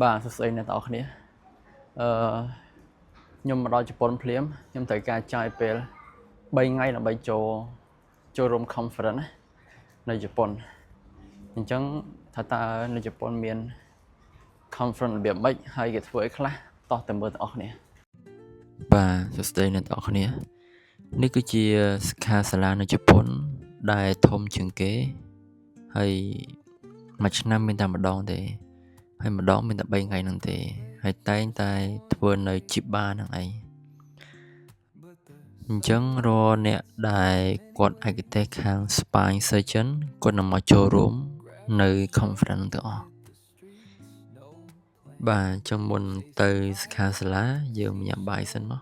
បាទសួស្តីអ្នកទាំងអស់គ្នាអឺខ្ញុំមកដល់ជប៉ុនភ្លាមខ្ញុំត្រូវការចាយពេល3ថ្ងៃដើម្បីចូលចូលរួម conference ណានៅជប៉ុនអញ្ចឹងថាតើនៅជប៉ុនមាន conference របៀបម៉េចហើយគេធ្វើអីខ្លះតោះតែមើលទាំងអស់គ្នាបាទសួស្តីអ្នកទាំងអស់គ្នានេះគឺជាសិក្ខាសាលានៅជប៉ុនដែលធំជាងគេហើយមួយឆ្នាំមានតែម្ដងទេហើយម្ដងមានតែ3ថ្ងៃហ្នឹងទេហើយតែងតែធ្វើនៅជីបាហ្នឹងឯងអញ្ចឹងរាល់អ្នកដែលគាត់ឯកទេសខាង Spine Surgeon គាត់នឹងមកចូលរួមនៅ conference ទាំងអស់បាទអញ្ចឹងមុនទៅសិក្ខាសាលាយើងញ៉ាំបាយសិនមក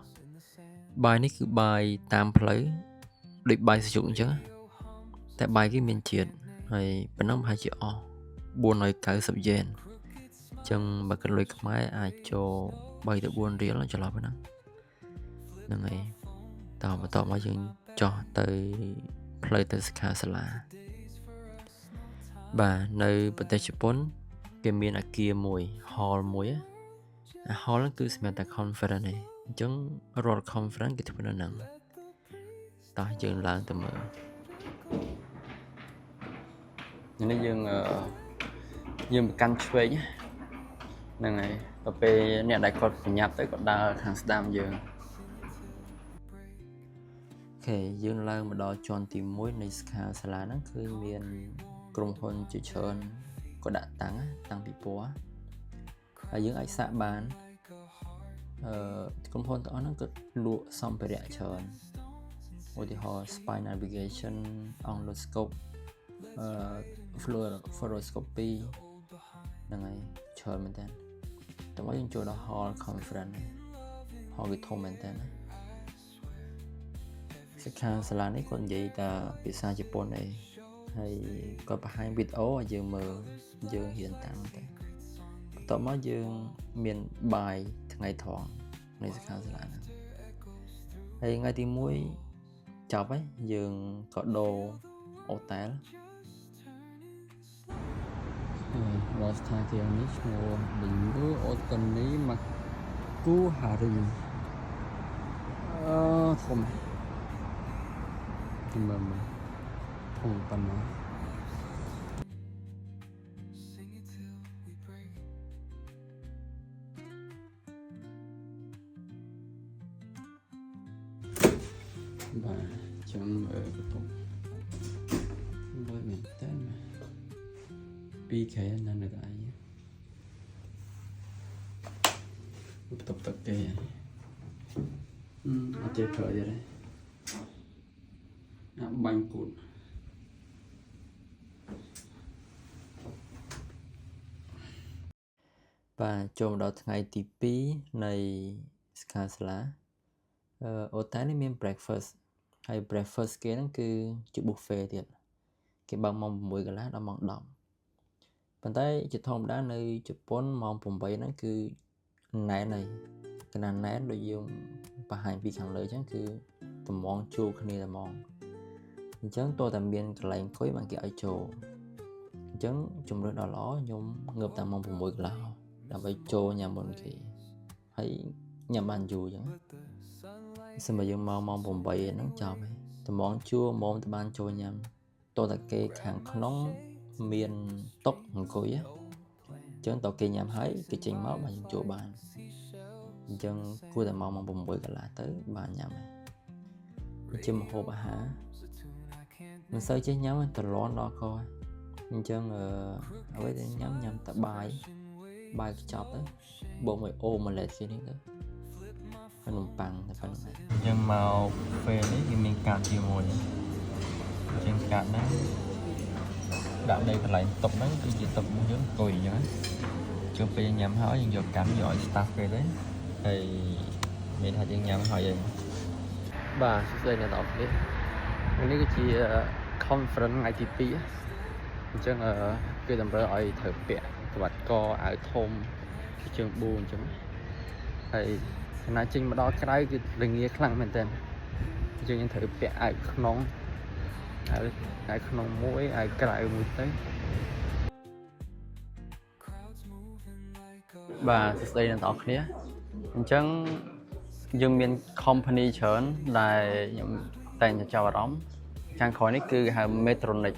បាយនេះគឺបាយតាមផ្លូវដូចបាយសាជុកអញ្ចឹងតែបាយគេមានជាតិហើយប៉ុណ្ណឹងប្រហែលជាអស់490យ៉េនអញ្ចឹងបើគិតលុយខ្មែរអាចចូល3ទៅ4រៀលចន្លោះប៉ុណ្ណឹងហ្នឹងហើយតបន្តមកយើងចោះទៅផ្លូវទៅសិក្ខាសាលាបាទនៅប្រទេសជប៉ុនគេមានអាគារមួយ hall មួយអា hall ហ្នឹងគឺសម្រាប់តែ conference ឯងអញ្ចឹងរាល់ conference គេធ្វើនៅហ្នឹងតោះយើងឡើងទៅមើលនេះយើងយើងប្រកាន់ឆ្វេងហ្នឹងហើយដល់ពេលអ្នកដែលគាត់ប្រញាប់ទៅគាត់ដើរខាងស្ដាំយើង OK យើងឡើងមកដល់ជាន់ទី1នៃសិក្ខាសាលាហ្នឹងគឺមានក្រុមហ៊ុនជាច្រើនក៏ដាក់តាំងតាំងពិព័រណ៍ហើយយើងអាចសាកបានអឺក្រុមហ៊ុនទាំងអស់ហ្នឹងក៏លក់សម្ភារៈច្រើនឧទាហរណ៍ Spine Navigation Endoscope អឺ Fluoroscopy ហ្នឹងហើយច្រើនមែនតើតើមកយើងចូលដល់ hall conference hall វាធំមែនតើណាសិក្ខាសាលានេះគាត់និយាយតែភាសាជប៉ុនឯងហើយគាត់បង្ហាញវីដេអូឲ្យយើងមើលយើងរៀនតាមទៅបន្ទាប់មកយើងមានបាយថ្ងៃត្រង់នៃសិក្ខាសាលាហ្នឹងហើយថ្ងៃទី1ចប់ហើយយើងក៏ដូរអូតែលដល់ស្ថានភាពនេះឈ្មោះ The New Otani Makuhari អឺធំហ៎មើលមើលធំប៉ុណ្ណា Sing it till we break. បាទអញ្ចឹងមើលបន្ទប់មើលមែនតើ 2K នៅនៅតែឯងបន្ទប់ទឹកគេអឺអត់ចេះប្រើទៀតទេអាបាញ់គូតបាទចូលមកដល់ថ្ងៃទី2នៃសិក្ខាសាលាអឺអូតែលនេះមាន breakfast ហើយ breakfast គេហ្នឹងគឺជា buffet ទៀតគេបើកម៉ោង6កន្លះដល់ម៉ោង10ប៉ុន្តែជាធម្មតានៅជប៉ុនម៉ោង8ហ្នឹងគឺណែនហើយកណ្ដាលណែនដូចយើងបង្ហាញពីខាងលើអញ្ចឹងគឺតម្ងជួគ្នាតែហ្មងអញ្ចឹងតើតែមានកន្លែងអង្គុយបានគេឲ្យចូលអញ្ចឹងជំរឿនដ៏ល្អខ្ញុំងើបតែម៉ោង6កន្លះដើម្បីចូលញ៉ាំមុនគេហើយញ៉ាំបានយូរអញ្ចឹងសម្រាប់យើងមកម៉ោង8ហ្នឹងចប់ហើយតម្ងជួម៉ោងទៅបានចូលញ៉ាំតើតែគេខាងក្នុងមានតុអង្គុយអញ្ចឹងតើគេញ៉ាំហើយគេចេញមកបានយើងចូលបានអញ្ចឹងគួរតែមកម៉ោង6កន្លះទៅបានញ៉ាំហើយជាម្ហូបអាហារមិនសូវចេះញ៉ាំត្រលន់ដល់កអញ្ចឹងអឺអ្វីដែលញ៉ាំញ៉ាំតែបាយបាយខ្ចប់ទៅបូកមួយអូម៉ាឡេតគេនេះទៅហើយនំប៉័ងតែប៉ុណ្្នឹងយើងមកពេលនេះគេមានកាតជាមួយអញ្ចឹងកាតហ្នឹងដាក់នៅកន្លែងតុហ្នឹងគឺជាតុរបស់យើងអង្គុយអញ្ចឹងជើងពេលញ៉ាំហើយយើងយកកាន់យកឲ្យ staff គេទៅហើយមានថាយើងញ៉ាំហើយឯងបាទសួស្តីអ្នកទាំងអស់គ្នានេះគឺជា conference ថ្ងៃទី2អញ្ចឹងគេតម្រូវឲ្យត្រូវពាក់ក្រវ៉ាត់កអាវធំជើងប៊ូអញ្ចឹងហើយខណៈចេញមកដល់ក្រៅគឺរងាខ្លាំងមែនតើអញ្ចឹងយើងត្រូវពាក់អាវក្នុងអាវអាវក្នុងមួយអាវក្រៅមួយទៅ Crowds moving like a បាទសួស្តីអ្នកទាំងអស់គ្នាអញ្ចឹងយើងមាន company ច្រើនដែលខ្ញុំតែងតែចាប់អារម្មណ៍ខាងក្រោយនេះគឺគេហៅ Medtronic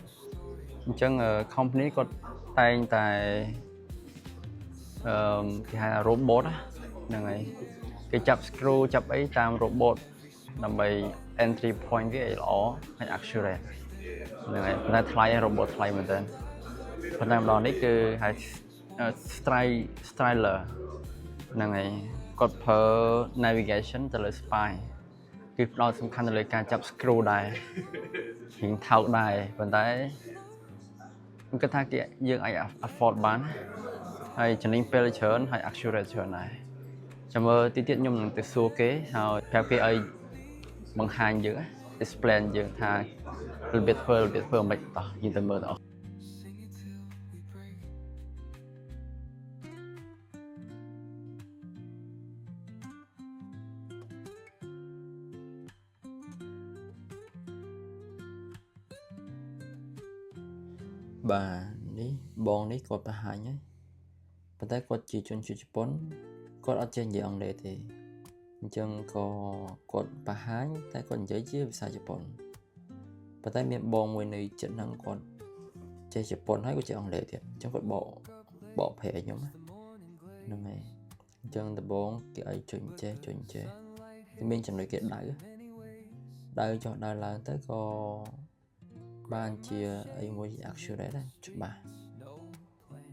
អញ្ចឹង company គាត់តែងតែអឺគេហៅ robot ហ្នឹងហើយគេចាប់ screw ចាប់អីតាម robot ដើម្បី entry point វាឲ្យល្អហើយ accurate ហ្នឹងហើយប៉ុន្តែថ្លៃ robot ថ្លៃមែនតើប៉ុន្តែម្ដងនេះគឺហៅ Stryker ហ្នឹងហើយគាត់ប្រើ navigation ទៅលើ spine គឺផ្ដោតសំខាន់ទៅលើការចាប់ screw ដែររៀងថោកដែរប៉ុន្តែខ្ញុំគិតថាគេយើងអាច afford បានហើយចំណេញពេលច្រើនហើយ accurate ច្រើនដែរចាំមើលទីទៀតខ្ញុំនឹងទៅសួរគេហើយប្រាប់គេឲ្យបង្ហាញយើង explain យើងថារបៀបធ្វើរបៀបធ្វើមិនតោះយើងទៅមើលទៅអស់ Sing it till we break. បាទនេះបងនេះគាត់បង្ហាញហើយប៉ុន្តែគាត់ជាជនជាតិជប៉ុនគាត់អត់ចេះនិយាយអង់គ្លេសទេអញ្ចឹងក៏គាត់បង្ហាញតែគាត់និយាយជាភាសាជប៉ុនប៉ុន្តែមានបងមួយនៅចិត្តហ្នឹងគាត់ចេះជប៉ុនហើយក៏ចេះអង់គ្លេសទៀតអញ្ចឹងគាត់បកបកប្រែឲ្យខ្ញុំហ្នឹងហើយអញ្ចឹងដំបូងគេឲ្យចុចចេះចុចចេះគេមានចំណុចគេដៅដៅចុះដៅឡើងទៅក៏បានជាអីមួយ accurate ដែរច្បាស់ No plan.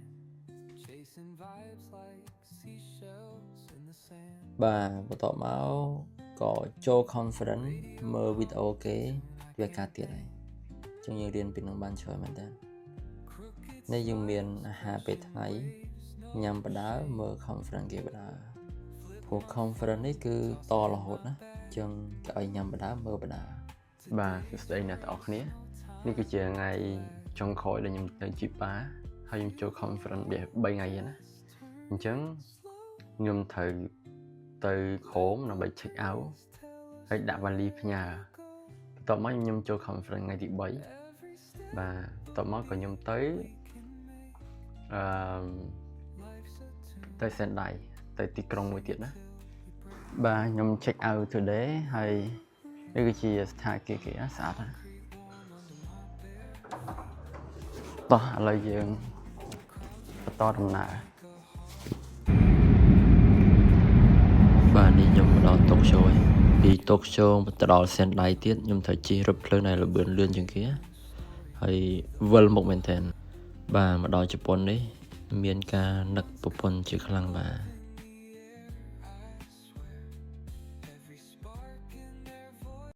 Chasing vibes like seashells in the sand. បាទបន្ទាប់មកក៏ចូល conference មើលវីដេអូគេវាការទៀតហើយអញ្ចឹងយើងរៀនពីនឹងបានច្រើនមែនតើនេះយើងមានអាហារពេលថ្ងៃញ៉ាំបដើមើល conference គេបដើព្រោះ conference នេះគឺតរហូតណាអញ្ចឹងគេឲ្យញ៉ាំបដើមើលបដើបាទសួស្តីអ្នកទាំងអស់គ្នានេះគឺជាថ្ងៃចុងក្រោយដែលខ្ញុំទៅជីប៉ាហើយខ្ញុំចូល conference វា3ថ្ងៃណាអញ្ចឹងខ្ញុំត្រូវទៅក្រោមដើម្បី check out ហើយដាក់វ៉ាលីផ្ញើបន្ទាប់មកខ្ញុំចូល conference ថ្ងៃទី3បាទបន្ទាប់មកក៏ខ្ញុំទៅអឺទៅសេនដៃទៅទីក្រុងមួយទៀតណាបាទខ្ញុំ check out today ហើយនេះគឺជាស្ថានភាពគេស្អាតណាស់តោះឥឡូវយើងបន្តដំណើរបាទនេះខ្ញុំមកដល់តូក្យូហើយពីតូក្យូទៅដល់សេនដៃទៀតខ្ញុំត្រូវជិះរថភ្លើងដែលលឿនលឿនជាងគេហើយវិលមុខមែនទែនបាទមកដល់ជប៉ុននេះ មានការនឹកប្រពន្ធជាខ្លាំងបាទ